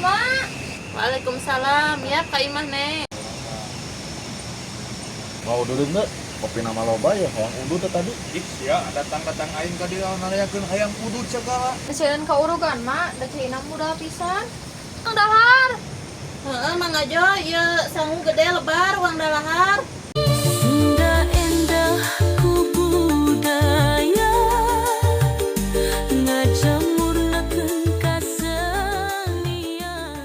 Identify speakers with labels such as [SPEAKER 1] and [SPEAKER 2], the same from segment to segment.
[SPEAKER 1] Mak.
[SPEAKER 2] Waalaikumsalam. Ya, ka imah, Neng.
[SPEAKER 3] Mau udud teu? Kopi nama loba ya, hayang udud teh tadi.
[SPEAKER 4] Ih, sia datang-datang aing ka dieu nanyakeun hayang udud segala.
[SPEAKER 1] Kasihan ka urugan, Mak. Da caina mudah pisan. Kang dahar.
[SPEAKER 2] Heeh, Mang Ajo, ieu sangu gede lebar uang dalahar.
[SPEAKER 5] Sunda endah ku budaya ngajamurnakeun kasenian.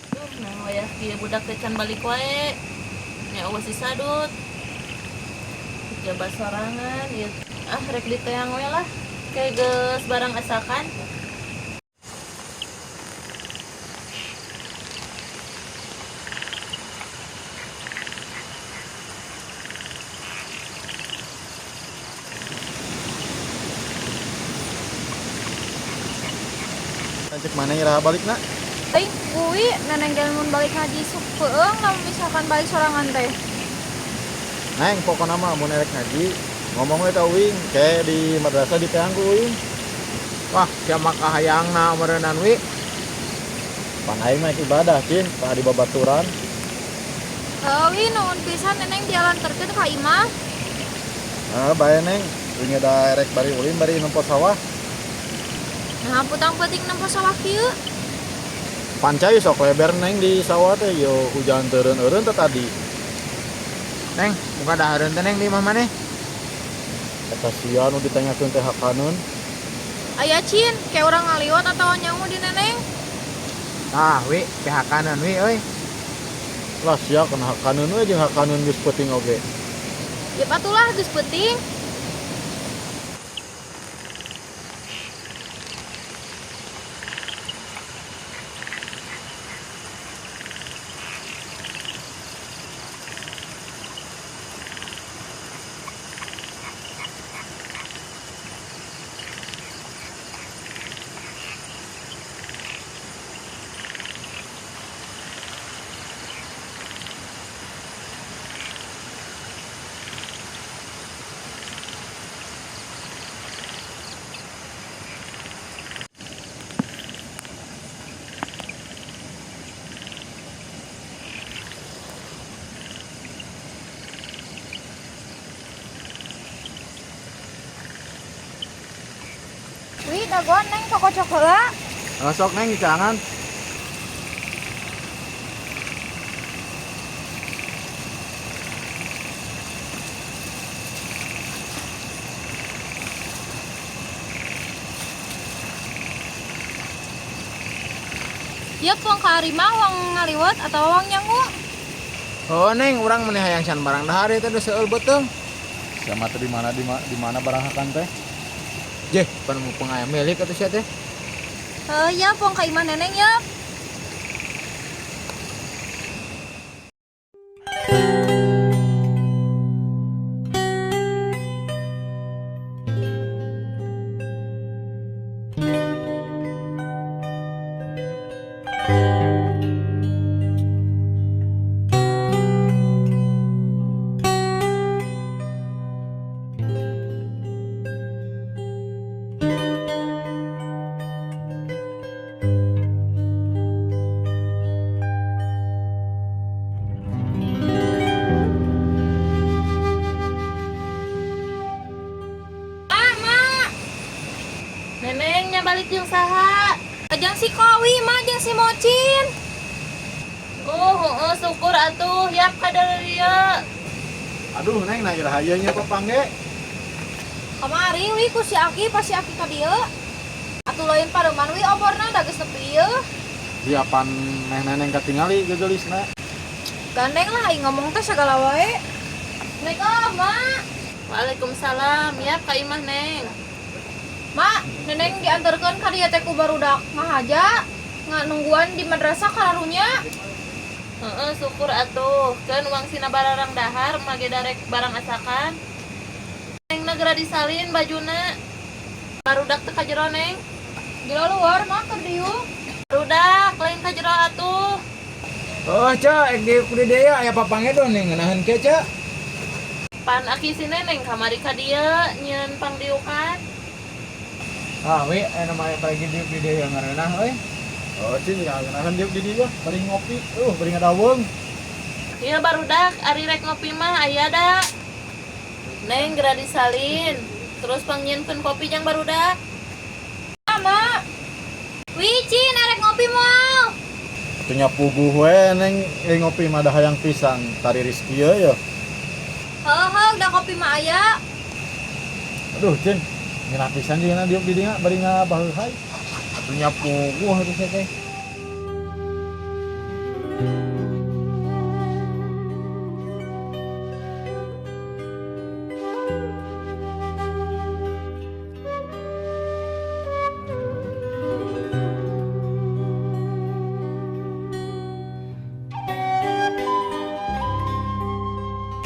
[SPEAKER 2] Duh, nang wayah kieu budak teh can balik wae. Nya eueuh si sadut. Jabat sorangan ieu. Ah, rek diteang we lah. Kayak geus barang asakan.
[SPEAKER 3] Cek mana iraha balikna?
[SPEAKER 1] Teuing kuwi neneng ge mun balik ngaji sok peueung lamun misalkan balik sorangan teh.
[SPEAKER 3] Neng, pokona mah mun erek ngaji, ngomong we ka uing, kayak di madrasah diteang ku uing.
[SPEAKER 4] Wah, sia mah kahayangna meureunnan wi.
[SPEAKER 3] Pan aing mah ibadah, Cin, ka di babaturan.
[SPEAKER 1] Heuh, wi nuhun pisan neneng dialanterkeun ka imah.
[SPEAKER 3] Nah, bae Neng, uing da erek bari ulin bari nempo sawah.
[SPEAKER 1] Nah, putang-peuting nempo sawah kieu.
[SPEAKER 3] Pancai sok leber Neng di sawah teh yo hujan teureun-eureun teh tadi.
[SPEAKER 4] Neng, muka dahareun teh Neng di imah maneh.
[SPEAKER 3] Eta sia nu ditanyakeun teh hakaneun.
[SPEAKER 1] Aya Cin, kayak urang ngaliwat atau nyangu di neneng.
[SPEAKER 4] Tah, wi, pihakaneun wi euy.
[SPEAKER 3] Lah sia kana hakaneun we jeung hakaneun geus peuting oge.
[SPEAKER 1] Ya patulah geus peuting. Wi, dagoan neng kocok heula.
[SPEAKER 3] Nah, sok Neng jangan.
[SPEAKER 1] Ieu puang ka ari mah wang ngaliwat atau wang nyangu.
[SPEAKER 4] Oh, Neng, urang meni hayang can barang dahar ieu teh seueul beuteung.
[SPEAKER 3] Sia mah teh di mana di mana barang hakan teh?
[SPEAKER 4] Jeh, pan mumpung aya milik atuh sia teh.
[SPEAKER 1] Heuh, ya puang ka imah neneng ya.
[SPEAKER 2] Ah, Mak. Nenengnya balik jeung saha?
[SPEAKER 1] Jeung si Kowi mah jeung si Mocin.
[SPEAKER 2] Oh, heeh, syukur atuh. Yap ka dieu.
[SPEAKER 3] Aduh, Neng, nah iraha ieu nya papangge.
[SPEAKER 1] Kamari wi ku si Aki pas si Aki ka dieu. Atuh lain pareman wi oborna da geus nepi ieu.
[SPEAKER 3] Siapan neng neneng katingali gegelisna.
[SPEAKER 1] Gandeng lah aing ngomong teh sagala wae. Assalamualaikum, Mak.
[SPEAKER 2] Waalaikumsalam. Yap ka imah, Neng.
[SPEAKER 1] Mak, neneng diantarkeun ka dieu teh ku barudak ngahaja. Nggak nungguan di madrasah kararunya.
[SPEAKER 2] Heeh, syukur atuh. Keun wangsina bararang dahar, mage darek barang asakan. Neng geura disalin bajuna. Barudak teh ka jero, Neng.
[SPEAKER 1] Di luar mak keur diuk.
[SPEAKER 2] Barudak lain ka jero atuh.
[SPEAKER 4] Oh, Cek, ek di kudu dieu aya papangedon nih ngeunaheun ke, Cek.
[SPEAKER 2] Pan aki si Neneng kamari ka dieu nyieun pangdiukan.
[SPEAKER 4] Ah, wi, aya mah lagi diuk di dieu ngareunah euy.
[SPEAKER 3] Oh, cing ya ngeunaheun diuk di dieu bari ngopi, bari ngadaweung.
[SPEAKER 2] Ieu barudak ari rek ngopi mah aya da. Neng geura disalin. Terus pangnyieunkeun kopi jang barudak.
[SPEAKER 1] Mak. Wih, Cin, arek ngopi moal.
[SPEAKER 3] Atuh nya puguh we Neng ngopi mah da hayang pisan tariris kieu ya.
[SPEAKER 1] Heuh, da kopi mah aya.
[SPEAKER 3] Aduh, cing. Ngeunah pisan jeung diuk di dieu bari ngabaheuhai.
[SPEAKER 4] Atuh nya puguh atuh sia teh.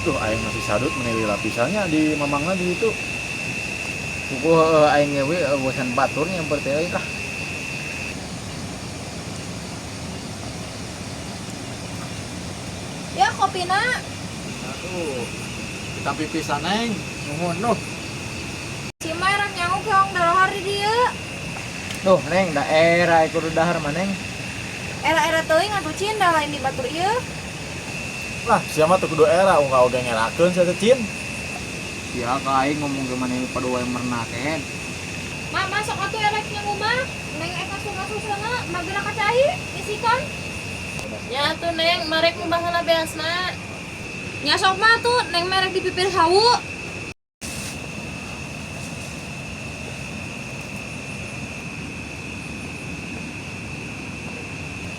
[SPEAKER 3] Tuh aing masih sadut meuni lapisannya di mamangna di ditu.
[SPEAKER 4] Puguh heueuh aing ge we bosan batur nyamper teh euy lah.
[SPEAKER 1] Ya kopina.
[SPEAKER 3] Aduh. Kita pipisan Neng.
[SPEAKER 4] Nuhun nuh.
[SPEAKER 1] Si Mai rek nyanguk keong darahar di dieu.
[SPEAKER 4] Duh, Neng, da era kudu dahar mah, Neng.
[SPEAKER 1] Era-era teuing atuh Cin da lain di batur ieu.
[SPEAKER 3] Lah, sia mah teu kudu era unggal oge ngerakeun sia teh Cin.
[SPEAKER 4] Ya ka aing ngomong ge maneh padu wae mernakeun.
[SPEAKER 1] Mak masuk atuh erek nyangu mah. Neng ek ngasuh-ngasuh sana mageuna ka cai ngisikan.
[SPEAKER 2] Nya atuh Neng, marek nu baheula beasna.
[SPEAKER 1] Nya sok mah tuh neng merek di pipir hawu.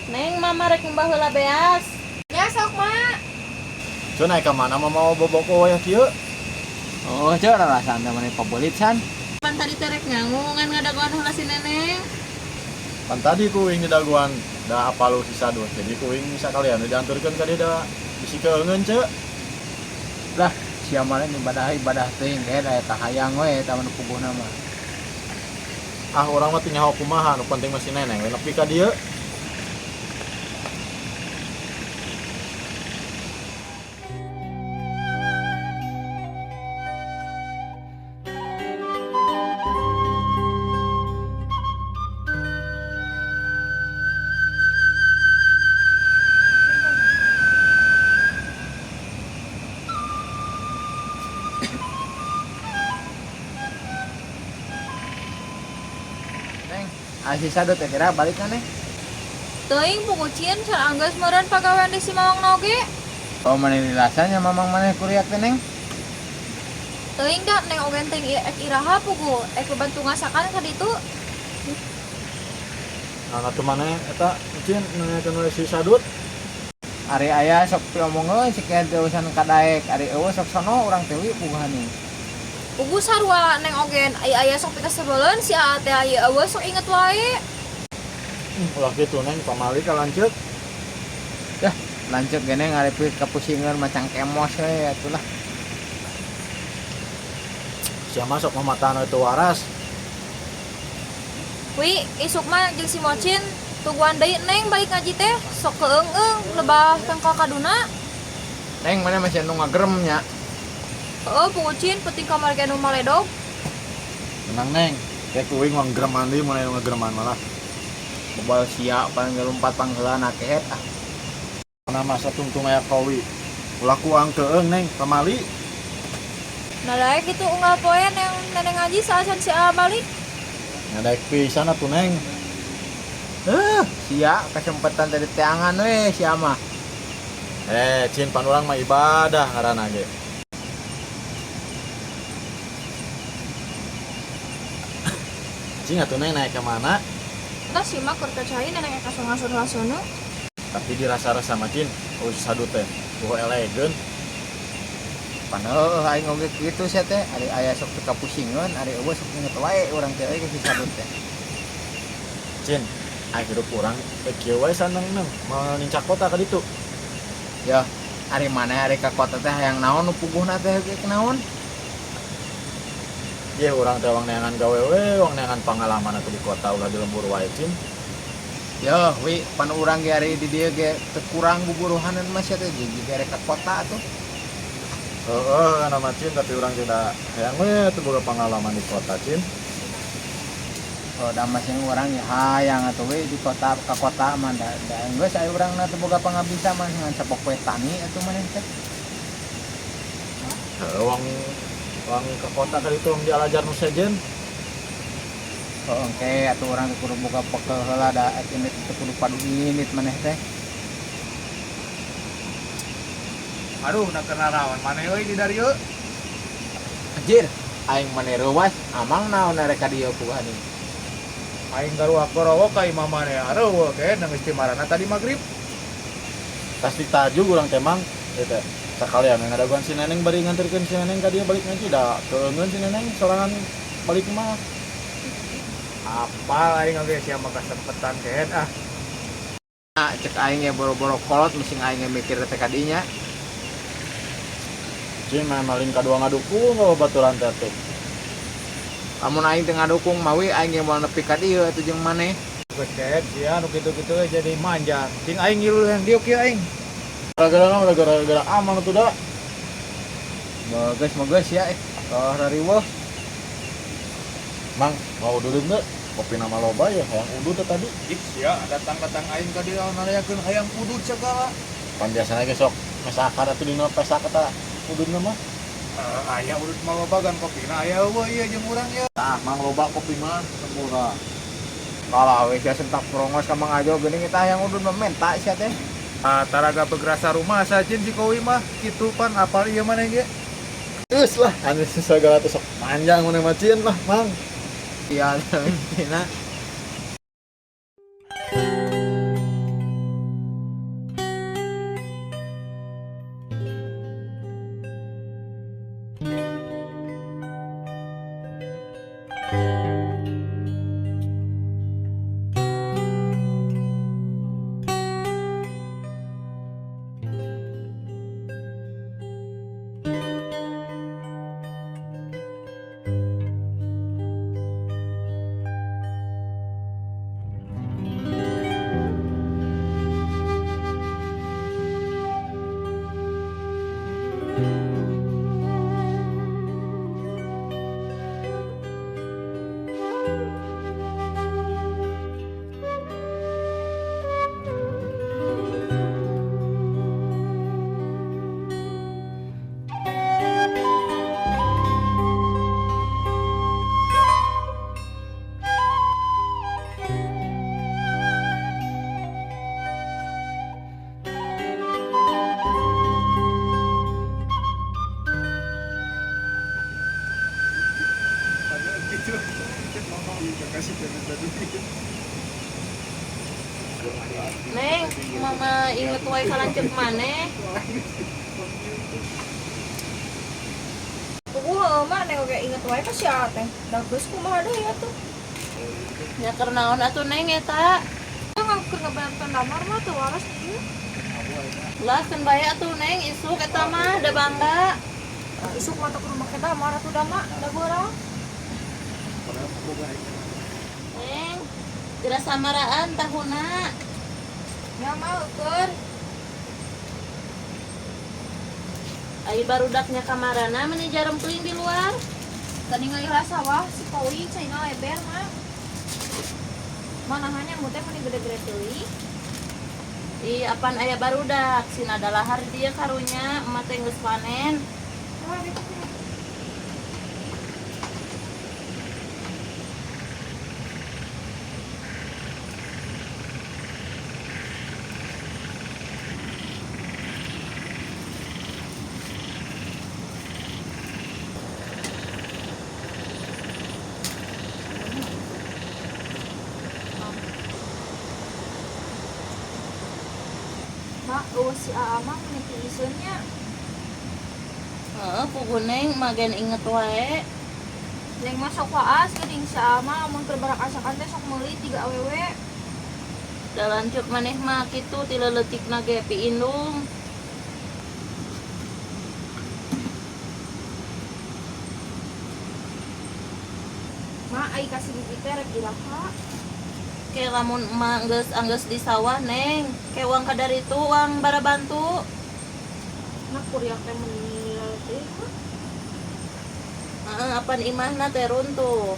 [SPEAKER 2] Neng, mama rek nu baheula beas.
[SPEAKER 1] Nya sok mak.
[SPEAKER 3] Ceun naik ka mana mah mau boboko wayah kieu?
[SPEAKER 4] Oh, Cek, rarasaan teh maneh pabelit san.
[SPEAKER 2] Pan tadi teh rek nyangu ngan ngadagoan heula si Neneng.
[SPEAKER 3] Pan tadi ku uing didagoan da apalu si sadut. Jadi ku uing sakalian dianturkeun ka dieu da bisi keungeun ceu.
[SPEAKER 4] Lah, sia mah ibadah ibadah teuing ge da eta hayang we eta mah nu puguhna mah.
[SPEAKER 3] Ah, urang mah teu nyaho kumaha, nu penting mah si Neneng we nepi ka dieu.
[SPEAKER 4] Neng, si sadut teh kira balik ka, Neng?
[SPEAKER 1] Teuing puguh Cin can anggeus meureun pagawean di si Mamang oge.
[SPEAKER 4] Oh, maneh dilasanya mamang maneh kuriak teh, Neng.
[SPEAKER 1] Teuing da neng oge teuing ek iraha puguh ek bantu ngasakan ka ditu.
[SPEAKER 3] Nah, atuh maneh eta Cin nanyakeun we si sadut.
[SPEAKER 4] Ari aya sok piomongeun si kieu teh urusan kadaek, ari eueuh sok sono urang teh we puguhan nih.
[SPEAKER 1] Puguh sarua neng oge aya aya sok pikasebeleun si aa teh aya eueuh sok inget wae.
[SPEAKER 3] Ulah kitu Neng, pamali ka lanceuk.
[SPEAKER 4] Dah, lanceuk ge Neng ari kapusingan macang kemos we atuh lah.
[SPEAKER 3] Sia mah sok mamatahan we teu waras.
[SPEAKER 1] Wi, isuk mah jeung si Mocin tungguan deui Neng balik ngaji teh sok keung-eung lebah tangkal kaduna.
[SPEAKER 4] Neng, mana masih anu ngagerem nya?
[SPEAKER 1] Heeh, puguh Cin penting kamari ge nu maledog.
[SPEAKER 3] Tenang Neng, kayak kuing mah nggereman deui mun aya nu ngagereman malah.
[SPEAKER 4] Bobal sia paling ge lumpat pangheulana kehet ah.
[SPEAKER 3] Mana masa tungtung aya kowi. Ulah kuang keung Neng, pamali.
[SPEAKER 1] Nah, daek gitu unggal poe neng neneng ngaji saacan si aa balik.
[SPEAKER 3] Ngadaek pisan atuh Neng.
[SPEAKER 4] Sia kesempatan tadi teangan we sia mah.
[SPEAKER 3] Cin, pan urang mah ibadah ngaranna ge. Cing atuh Neng naik ke mana?
[SPEAKER 1] Entah sih mah keur cai neneng ka sunga-sunga.
[SPEAKER 3] Tapi dirasa-rasa mah Cin, oh si Sadut teh, oh elegan.
[SPEAKER 4] Pan heueuh aing oge kitu sia teh, ari aya sok teu kapusingeun, ari eueuh sok inget wae urang teh euy ka si Sadut teh.
[SPEAKER 3] Cin, aing hidup urang kieu wae saneng neng, mau nincak kota ka ditu.
[SPEAKER 4] Yah, ari maneh ari ka kota teh hayang naon nu puguhna teh ge naon?
[SPEAKER 3] Ye urang teh wang neangan gawe we, wang neangan pangalaman atuh di kota ulah di lembur wae Cin.
[SPEAKER 4] Yeuh, wi pan urang ge ari di dieu ge teu kurang buburuhaneun mah sia teh jeung ge rek ka kota atuh.
[SPEAKER 3] Heeh, nama Cin, tapi urang tidak hayang we atuh boga pangalaman di kota Cin.
[SPEAKER 4] Oh, da masing urang ya hayang atuh we di kota ka kota mah da, da geus aya urang na teu boga pangabisa mah ngan sapok poe tani atuh maneh teh.
[SPEAKER 3] Heeh, wang wang ke kota ka ditu wang dialajar nu sejen.
[SPEAKER 4] Oh, engke atuh urang teh kudu boga bekel heula da indit teu kudu padu indit maneh teh.
[SPEAKER 6] Aduh, nak kena rawan maneh euy di darieu.
[SPEAKER 4] Anjir, aing maneh reuwas, amang naon arek ka dieu puguhan.
[SPEAKER 6] Aing garuak gorowok ka imah maneh areueuh ke nang geus marana tadi magrib.
[SPEAKER 3] Tas ditaju urang teh mang, ieu teh. Sakalian we ngadaguan si Neneng bari nganterkeun si Neneng ka dieu balik ngaji da keungeun si Neneng sorangan balik mah.
[SPEAKER 6] Apal aing oge sia mah kasempetan kehed ah.
[SPEAKER 4] Nah, cek aing ge boro-boro kolot mesti aing ge mikir teh ka dinya.
[SPEAKER 3] Cing mah maling kadua ngadukung ka babaturan teh atuh.
[SPEAKER 4] Lamun aing teu ngadukung mah we aing ge moal nepi ka dieu atuh jeung maneh.
[SPEAKER 6] Geus kehed sia nu kitu-kitu we jadi manjang. Cing aing ngilu yang diuk ieu aing.
[SPEAKER 3] Gara-gara naon gara-gara amang atuh da.
[SPEAKER 4] Bagus bagus ya eh. Tah rariweuh.
[SPEAKER 3] Mang, mau udud teu? Kopi nama loba ya hayang udud teh tadi.
[SPEAKER 6] Ih sia datang-datang aing ka dieu narayakeun hayang udud segala.
[SPEAKER 3] Pan biasana ge sok mesakan atuh dina pesak eta ududna mah.
[SPEAKER 6] Aya udud mah loba gan kopina aya eueuh ieu jeung urang ieu.
[SPEAKER 3] Tah, mang loba kopi mah murah.
[SPEAKER 4] Kalah we sia sentak prongos ka Mang Ajo geuning kita hayang udud mah menta sia teh.
[SPEAKER 6] Ah, taraga begerasa rumah sajin si kowi mah kitu pan apal ieu maneh ge.
[SPEAKER 3] Geus lah, anu segala teh sok panjang maneh mah Cin lah, Mang.
[SPEAKER 4] Iya, nah.
[SPEAKER 2] Neng, mama inget wae ka lanceuk maneh.
[SPEAKER 1] Puguh heueuh mah neng oge inget wae ka si Aa teh. Da geus kumaha deui atuh.
[SPEAKER 2] Nya keur naon atuh Neng eta?
[SPEAKER 1] Teu keur ngabantuan damar mah teu waras ieu.
[SPEAKER 2] Lah keun bae atuh Neng isuk eta mah da bangga.
[SPEAKER 1] Isuk mah teu kudu make damar atuh da mah da beurang.
[SPEAKER 2] Neng, geura samaraan tahuna.
[SPEAKER 1] Ya mah keur.
[SPEAKER 2] Ai barudaknya kamarana meni jarempling di luar.
[SPEAKER 1] Tadi ngalih sawah si Kowi caina leber mah. Mana hanya teh meni gede-gede teuing.
[SPEAKER 2] Ih, apan aya barudak sina dalahar dia karunya emak teh geus panen.
[SPEAKER 1] Wah, gitu. Eueuh si Aa mah meni iseun nya.
[SPEAKER 2] Heeh, puguh Neng magen inget wae.
[SPEAKER 1] Neng mah sok waas geuning si Aa mah lamun keur barak asakan teh sok meuli tiga awewe.
[SPEAKER 2] Da lanceuk maneh mah kitu ti leuletikna ge piindung.
[SPEAKER 1] Ma ai ka si bibi teh rek iraha?
[SPEAKER 2] Ke lamun emak geus anggeus di sawah Neng, ke uang kadaritu uang barabantu.
[SPEAKER 1] Nah kuriak teh meni teh mah.
[SPEAKER 2] Heeh, apan imahna teh runtuh.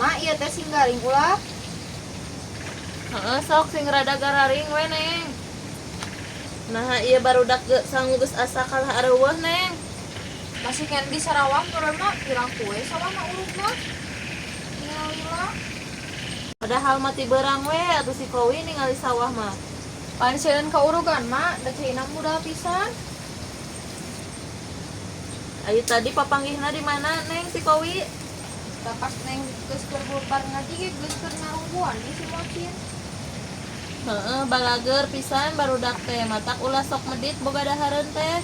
[SPEAKER 1] Ma ieu teh sing garing ulah.
[SPEAKER 2] Heeh, sok sing rada gararing we Neng. Nah, ieu barudak ge sangu geus asa kalah areuweuh Neng.
[SPEAKER 1] Masih kan di Sarawak meureun mah pirang kue sawahna urugna. Tinggal lila.
[SPEAKER 2] Padahal mati berang we atuh si Kowi ningali sawah mah.
[SPEAKER 1] Pan sieun ka urugan ma, da caina mudah pisan.
[SPEAKER 2] Ayo tadi papanggihna di mana Neng si Kowi?
[SPEAKER 1] Da pas Neng geus keur bubar ngaji ge geus keur ngarungguan nih si Mocin.
[SPEAKER 2] Heeh, balager pisan barudak teh matak ulah sok medit boga dahareun teh.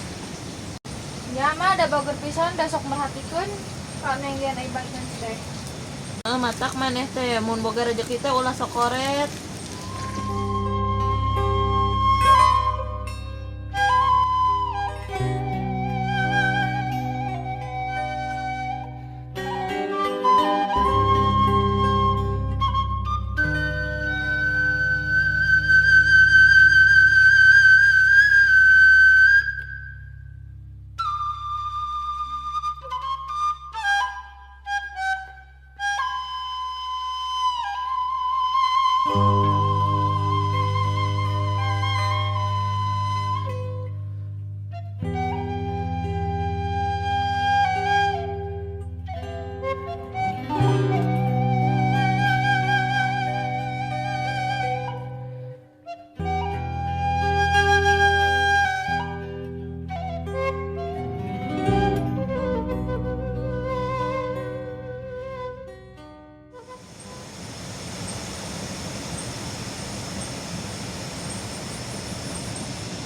[SPEAKER 1] Ya mah da bager pisan da sok merhatikeun ka Neng ge ai balik ngaji teh.
[SPEAKER 2] Heeh, matak maneh teh mun boga rejeki teh ulah sok koret.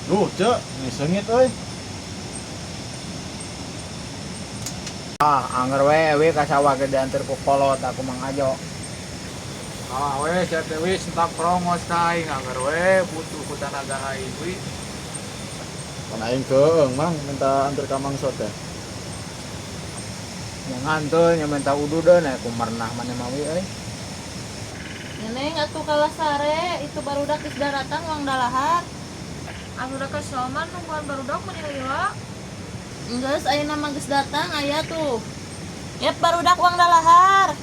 [SPEAKER 3] Duh, Cek, ini seungit euy.
[SPEAKER 4] Ah, anger we we ka sawah ge diantar ku kolot aku Mang Ajo.
[SPEAKER 6] Ah we sia teh wi sentak prongos ka aing anger we butuh ku tanaga aing wi.
[SPEAKER 3] Pan aing keung Mang minta anter ka Mang Sot teh.
[SPEAKER 4] Nya ngantul nya minta ududeun ku merenah maneh mah wi euy.
[SPEAKER 2] Neneng atuh kalah sare, itu barudak geus daratang uang dalahar.
[SPEAKER 1] Atuh da kesel mah nungguan barudak meni lila.
[SPEAKER 2] Geus ayeuna mah geus datang aya tuh. Yep barudak uang dalahar.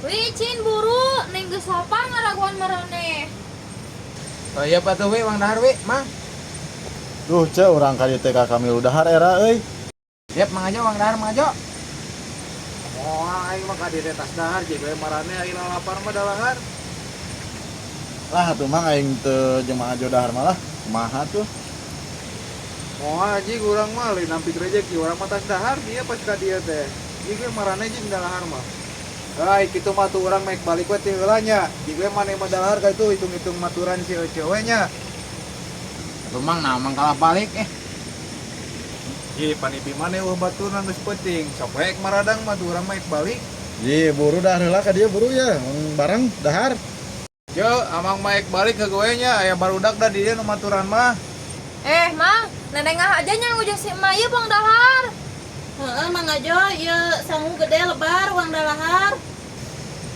[SPEAKER 1] Wih, Cin buru, Neng geus lapar ngaraguan maraneh.
[SPEAKER 4] Oh iya patuh we Mang dahar we, Mang.
[SPEAKER 3] Duh, Cek, urang ka dieu teh ka kami dahar era euy.
[SPEAKER 4] Yep, Mang Ajo, Mang dahar, Mang Ajo.
[SPEAKER 6] Moal aing mah ka dieu teh tas dahar jeung we marane aing lapar mah dalahar.
[SPEAKER 3] Lah atuh Mang aing teu jeung Mang Ajo dahar malah. Kumaha tuh?
[SPEAKER 6] Moal jig urang mah lain nampik rejeki urang mah tas dahar dia pas ka dieu teh. Jig we marane jig dalahar mah. Ai kitu mah tuh urang mek balik we ti heula nya. Jig we maneh mah dalahar ka itu hitung-hitung maturan si Ece we nya.
[SPEAKER 4] Atuh Mang nah Mang kalah balik eh.
[SPEAKER 6] Ji panipi maneh eueuh baturna geus peuting. Sok we ek maradang mah tuh urang mah ek balik.
[SPEAKER 3] Ji, buru dahar heula ka dieu buru ya, bareng dahar.
[SPEAKER 6] Yo, amang mah ek balik ke gue nya aya barudak da di dieu nu maturan mah.
[SPEAKER 1] Eh, Mang, neneng aja nya ngujung si emak ieu bang dahar.
[SPEAKER 2] Heeh, Mang Ajo ieu sangu gede lebar uang dalahar.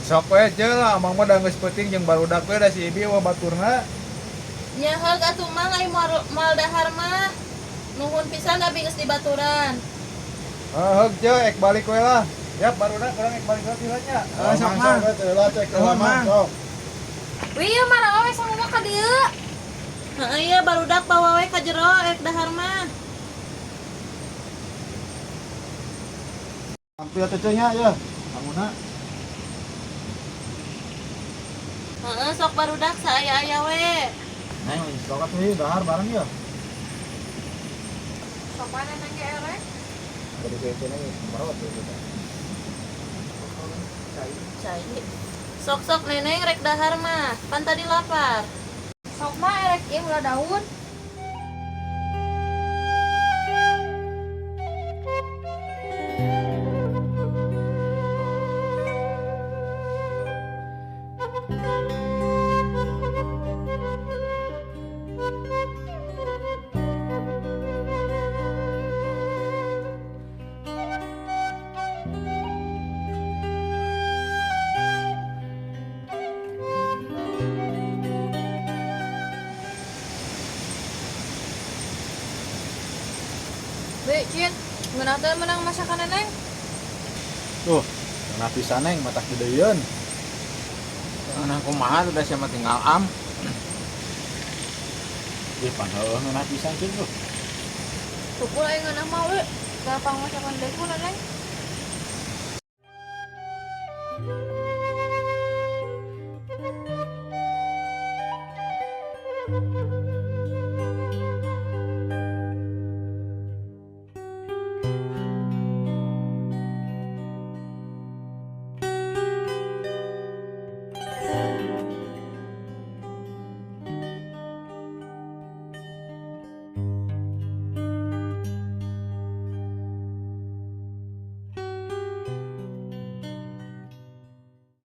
[SPEAKER 6] Sok we ce lah amang mah da geus peuting jeung barudak we da si Ibi eueuh baturna.
[SPEAKER 2] Nya heug atuh Mang ai moal dahar mah. Nuhun pisan abi geus dibaturan.
[SPEAKER 6] Heug ce ek balik we lah. Ya barudak urang ek balik we heula nya.
[SPEAKER 4] Oh, sok Mang.
[SPEAKER 3] Sok we heula cek heula
[SPEAKER 4] Nuhun,
[SPEAKER 3] Mang.
[SPEAKER 4] Mang.
[SPEAKER 3] Sok.
[SPEAKER 1] Wih, ieu mah rawa we sangu mah ka dieu.
[SPEAKER 2] Heeh, ieu barudak bawa we ka jero ek dahar mah.
[SPEAKER 3] Hampir teh nya ya. Sanguna.
[SPEAKER 2] Heeh, sok barudak saaya-aya we.
[SPEAKER 3] Neng, sok atuh ieu dahar bareng ya.
[SPEAKER 1] Sok wae Neneng ge erek.
[SPEAKER 4] Jadi kayak cenah merot gitu.
[SPEAKER 2] Cai. Sok-sok Neneng rek dahar mah, pan tadi lapar.
[SPEAKER 1] Sok mah erek ieu ulah daun. Be, Cin, ngeunah teh menang masakan Neneng.
[SPEAKER 3] Tuh, ngeunah pisan Neng, matak dideuyeuun.
[SPEAKER 4] Ngeunah kumaha udah siapa tinggal am.
[SPEAKER 3] Ih, pan heueuh ngeunah pisan Cin tuh.
[SPEAKER 1] Syukur aing ngeunah mah we. Gampang masakan deui ku Neneng.